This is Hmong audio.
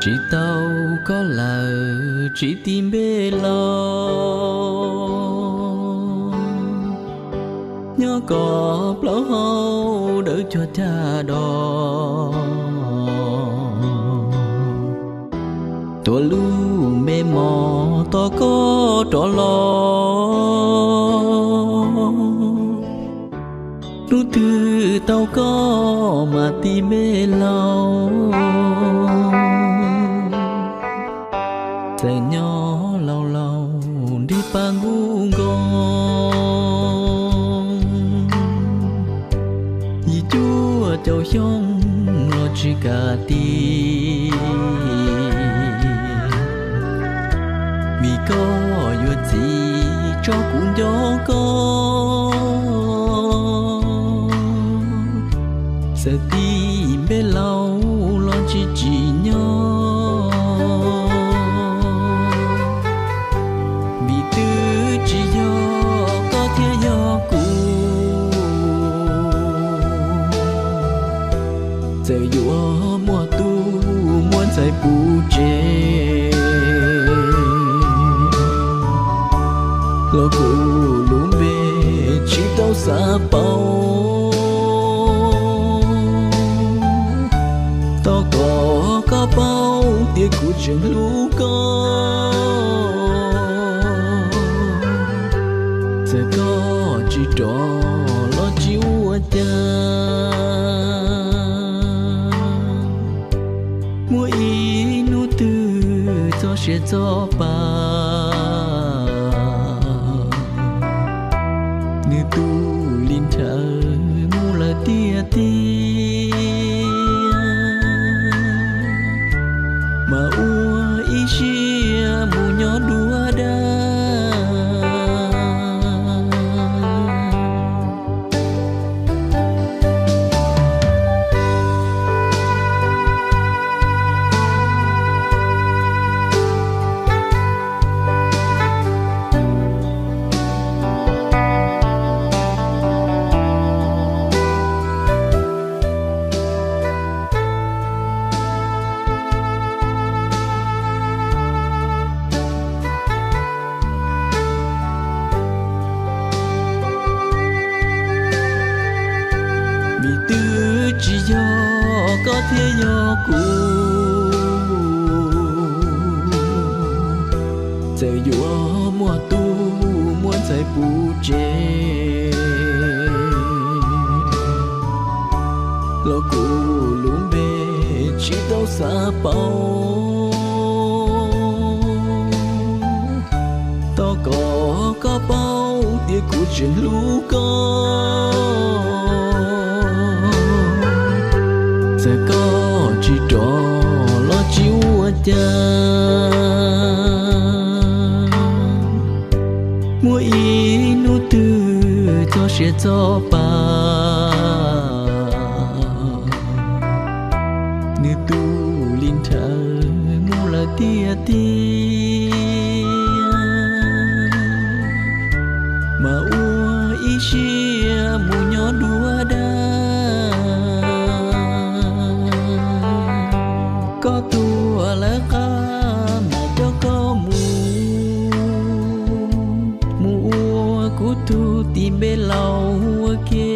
Tsis tau koj lawm tsis tis npe laus, nyob koj plaub hau dawb cuag caj dos. Tuav lub npe mos tos koj rov los, hnub twg tau koj mam tis npe laus. Txawm nyob laus laus nrig pas nkuj nkoos, yim cuaj caum xyoo los tsis kam tis, vim koj yuav txiv tso kuv nco koj. Txawm tis npe laus los tsis tsim nyog, vim twb tsis yog koj thiaj yog kuv. Txawm yuav muaj tub muaj ntxhais puv tsev, los kuv lub npe tsis tau xav pauv. Thov kom koj paub tias kuv tseem hlub koj. Txawm koj tsis rov los tsis ua cas, muaj ib hnub twg txog siav txog pa, nws tu li nrhawv mus lawm tiag tiag, mas ua ib siab mus nyob dua dag. Vim twb tsis yog koj thiaj yog kuv, txawm yuav muaj tub muaj ntxhais puv tsev, los kuv lub npe tsis tau xav pauv. Thov kom koj paub tias kuv tseem hlub koj. Txawm koj tsis rov los tsis ua cas, muaj ib hnub twg txog siav txog pa, nws tu li nrhawv mus lawm tiag tiag, mas ua ib siab mus nyob dua dag. Koj tuag lawv qab mas coj koj mus, mus ua kuv tug tis npe laus ua ke.